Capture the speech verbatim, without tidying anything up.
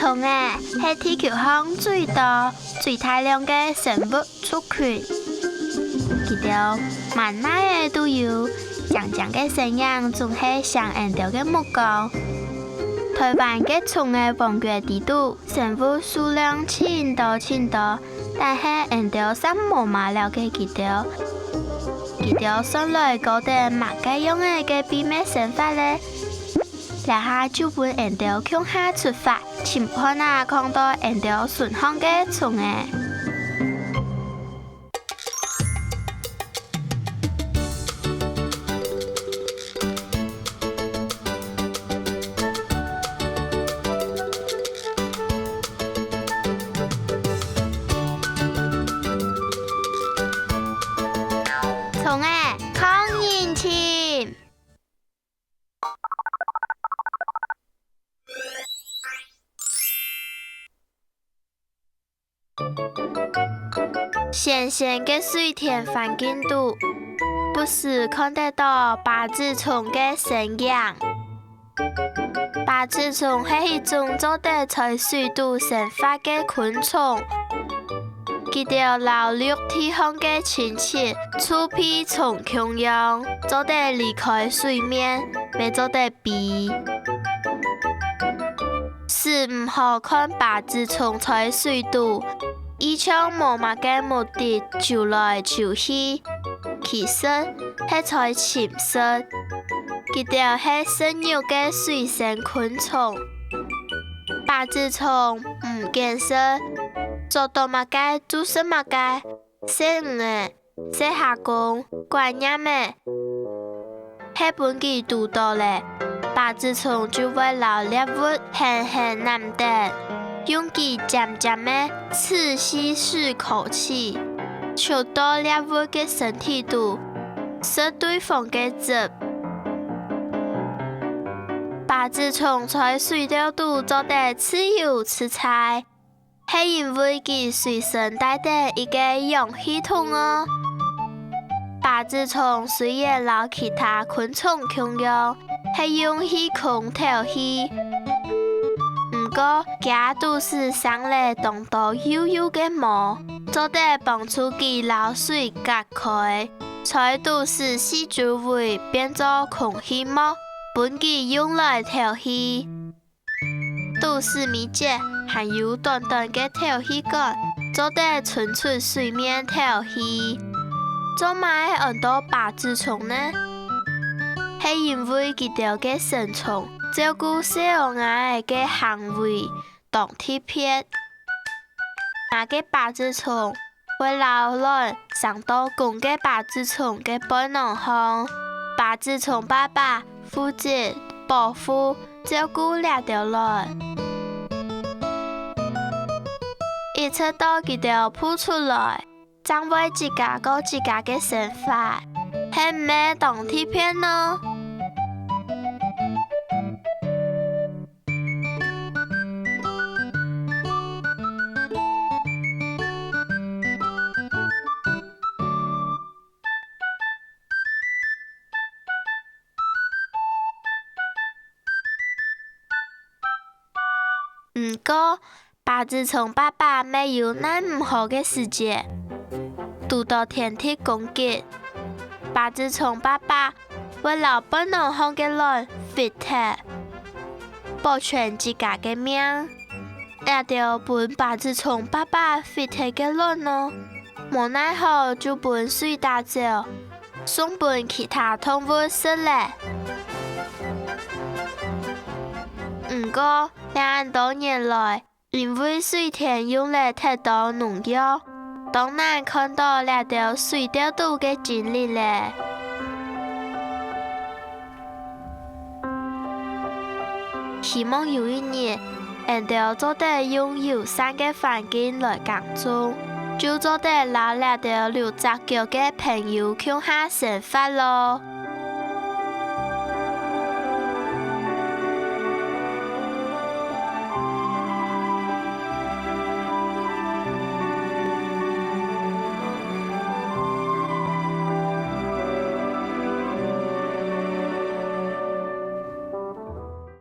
蟲仔係地球項最多、最大量个生物族群。佢兜滿哪仔都有，靚靚个身影總係吸引𠊎兜个目光。臺灣个蟲仔王國裡肚，生物數量盡多盡多，但係𠊎兜嗄無麼了解佢兜。佢兜算來過等麼个樣仔个祕密生活咧？ 這下就分𠊎兜共下出發，尋看啊囥到𠊎兜身項个蟲仔。蟲仔，囥人尋！ 鮮鮮个水田環境肚，不時看得到巴子蟲个身影。巴子蟲係一種做得在水肚生活个昆蟲，佢兜摎陸地項个親戚臭屁蟲共樣，做得離開水面，乜做得 飛。使毋好看巴子蟲在水肚，佢像無麼个目的，泅來泅去，其實係在尋食。佢兜係食肉个水生昆蟲。巴子蟲毋揀食，捉到麼个就食麼个。 細魚仔、細蝦公、觀鳥仔，係分佢堵到咧，巴子蟲就會摎獵物狠狠揇等，用佢尖尖个刺細齒科齒，搝到獵物个身體肚，食對方个汁。巴子蟲在水竇肚做得自由自在， 係因為佢隨身帶等一個氧氣筒哦。巴子蟲雖然摎其他昆蟲共樣，係用氣孔敨氣，毋過厥肚屎生了當多幼幼个毛，做得幫助佢摎水隔開，在肚屎四周圍變做空氣膜，分佢用來敨氣。 肚屎尾節還有短短个敨氣管，做得伸出水面敨氣。做麼个安到巴子蟲呢？係因為佢兜个成蟲照顧細孲仔个行為當特別。 媽个巴子蟲會摎卵生到公个巴子蟲个背囊項，巴子蟲爸爸負責保護、照顧這兜卵，一直到佢兜孵出來，正會自家過自家个生活，係毋係當特別呢？ 毋過， 巴子蟲爸爸乜有難毋好个時節，堵到天敵攻擊，巴子蟲爸爸會摎背囊項个卵拂忒，保全自家个命。這兜分巴子蟲爸爸拂忒个卵哦，無奈何就分水打走，送分其他動物食了。毋過，這恁多年來， 因為水田用了忒多農藥，當難看到這兜水竇肚个精靈了。希望有一日，𠊎兜做得用友善个環境來耕種，就做得摎這兜溜隻腳个朋友共下生活囉。